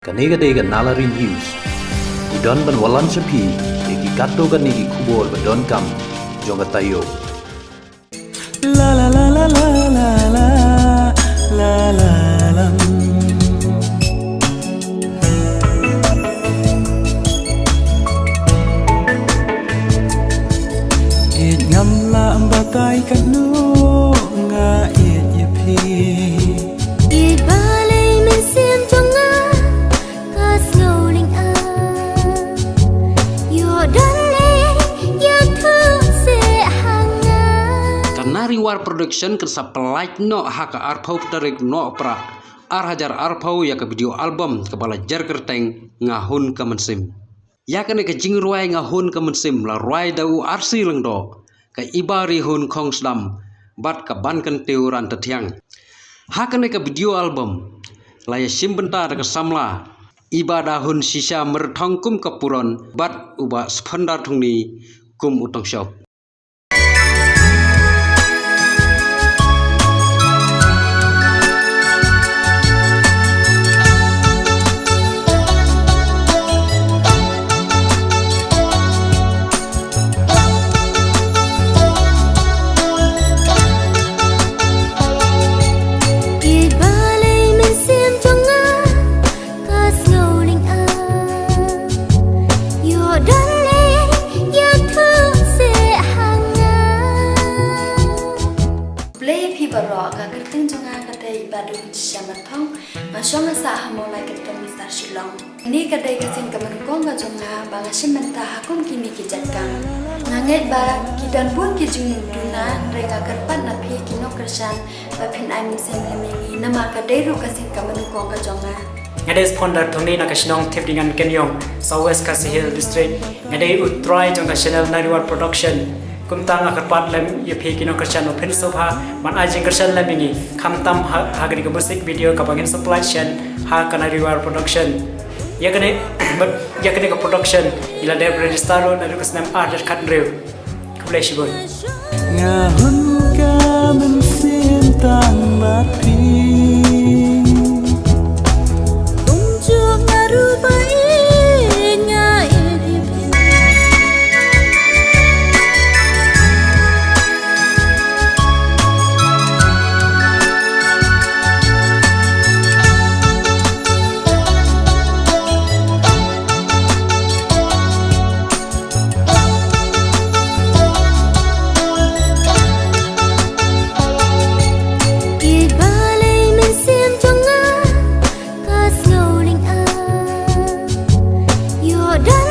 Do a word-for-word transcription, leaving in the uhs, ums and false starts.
Kane ka dei ka Nalari News. Ngi don ban wallam sha phi ïa ki katto katne ki khubor ba donkam jong ka taïew. La la la la la la la la la la. Ïeit ngam lah batai katno nga ïeit ïa phi. Ïeit ba lei mynsiem jong nga ka sngew lyngkha. Ïoh don lei ïathuh seh ha nga. Ka Nariwar Production kan sa pynlait noh ha ka arphew tarik Nohprah ar hajar arphew ïa ka video album kaba la jer kyrteng Nga Hun Ka Mynsiem. Ïa kane ka jingrwai Nga Hun Ka Mynsiem la rwai da u Arsi Lyngdoh, ka Iba Rihun Khongsdam bad ka Bankyntiew Rantathiang. Ha kane ka video album la ïashim bynta da ka samla Iba Dahun Shisha Myrthong kum ka Puron bad u Bah Sphondar Thongni kum u Tongshop. Ïeit ba lei mynsiem jong nga ka sngew lyngkha. Ïoh don lei ïathuh seh ha nga. Khublei phi baroh, ka kyrteng jong nga ka dei Iba Dahun Shisha Myrthong. Nga shong nga sah ha Mawlai Kynton Massar Shillong. Kane ka dei ka sien kaba nyngkong ka jong nga ba nga shim bynta ha kum kine ki jaiñkam. Nga ngeit ba ki don bun ki jingduna, hynrei nga kyrpad na phi ki nongkyrshan ba phin ai mynsiem lem ïa ngi namar ka dei ruh ka sien kaba nyngkong ka jong nga. Nga dei Sphondar Thongni na ka shnong Thipdingan Kynïong, South West Khasi Hills District. Nga dei u trai jong ka channel Nariwar Production. Kumta nga kyrpad lem ïa phi ki nongkyrshan ba phin sngewbha ban ai jingkyrshan lem ïa ngi, khamtam ha, ha kane ka music video kaba ngin sa pynlait shen ha ka Nariwar Production. Ïa kane, bad ïa kane ka production i la dep register ruh naduh ka snem ar hajar khathynriew. Khublei shibun. Nga hun ka mynsiem tang bad phi. Kumjuh nga ruh ba ïeit nga ïeit ïa phi. Ïeit ba lei mynsiem jong nga ka sngew lyngkha. Ïoh don